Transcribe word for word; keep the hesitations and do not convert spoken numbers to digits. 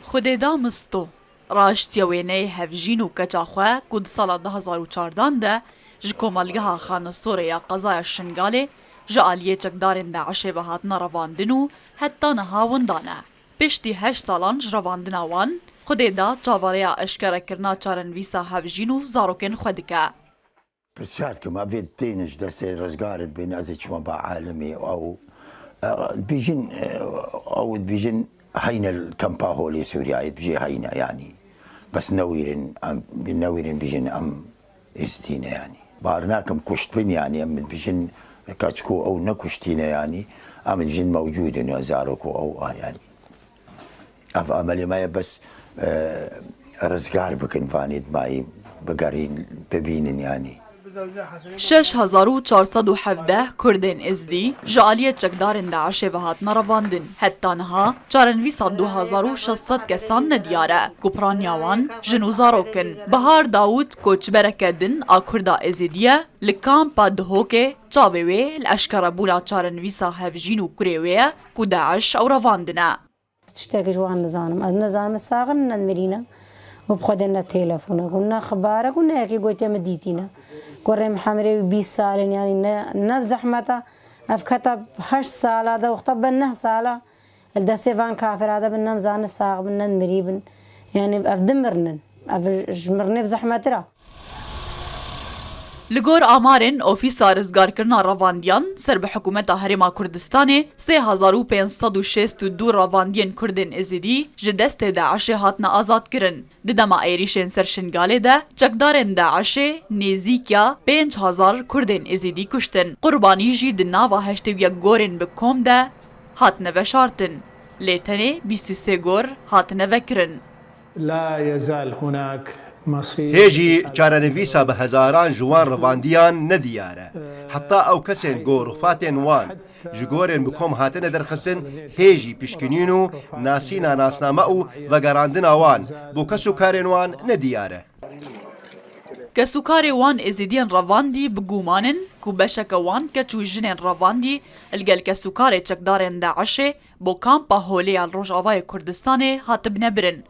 Xwedê da Misto, raştiye wêneyê hevjîn û keça xwe ku di sala du hazar û çardan de ji komelgeha Xanesorê ya qezaya Şingalê ji aliyê çekdarên DAIŞê ve hatine revandin û heta niha winda ne. Piştî heşt salan ji revandina wan, Xwedê da çaverêya eşkerekirina çarenivîsa hevjîn û zarokên xwe dike. Pirsiyar dikim, evê têne ji destê rizgar dibin, ez ê çima ba alimê ew, e, dibêjin, e, ew dibêjin heyne li kempa holê Sûriyayê, dibêjê heyne, yanî. Bes newîrin, em, newîrin bêjin em êzdî ne, yanî. Bar nakim kuştbin, yanî, em dibêjin keçko ew nekuştî ne, yanî. Em dibêjin mewcûd in, zarok û ew, a, yanî. Ev amelê me ye, bes, e, rizgar bikin vanê dimayî, bigerîn, bibînin, yanî. Şeş hezar û çar sed û hevdeh Kurdên Êzidî ji aliyê çekdarên DAIŞê ve hatine revandin. Heta niha çarenivîsa du hezar û şeş sed kesan nediyar e ku piraniya wan jin û zarok in. Bihar Dawûd koçbereke din a Kurda Êzidî ye, li kampa Dihokê çavê wê li eşkerebûna çarenivîsa hevjîn û kurê wê ye ku DAIŞ ew revandine. Tiştekî ji wan nizanim. Ez nizanim sax in, ne mirî ne. Û bi Xwedê ne telefon e, ne xebar e, ne yekî gotiye min dîtî ne. Kurê min hemrê wî bîst sal in, yanî ne, ne bi zehmet e. Ev kete heşt sala de, wexta be neh sala. Li destê van kafira de bin, ne zane sax bin, ne mirî bin. Yanî ev dimirinin. Ev ji mirinê bi zehmetir e. Li gor amarên Ofîsa Rizgarkirina Revandiyan ser bi Hikûmeta Herêma Kurdistanê, sê hezar û pênc sed û şêst û du revandiyên Kurdên Êzidî ji destê DAIŞê hatine azadkirin. Di dema êrîşên ser Şingalê de çekdarên DAIŞê nêzîkî pênc hezar Kurdên Êzidî kuştin. Qurbanî jî di nava heştê û yek gorên bi kom de hatine veşartin. Lê tenê bîst û sê gor hatine vekirin. لا يزال هناك مصير. Hê jî çarenivîsa bi hezaran ji wan revandiyan nediyar e. Heta ew kesên ku rufatên wan ji gorên bi kom hatine derxistin, hê jî pişkinîn û nasîna nasname û vegerandina wan bo kes û karên wan nediyar e. Kes û karê wan Êzidiyên revandî bi guman in ku beşeke wan keç û jinên revandî li gel kes û karê çekdarên DAIŞê bo kampa holê ya li Rojavayê Kurdistanê hatibine birin.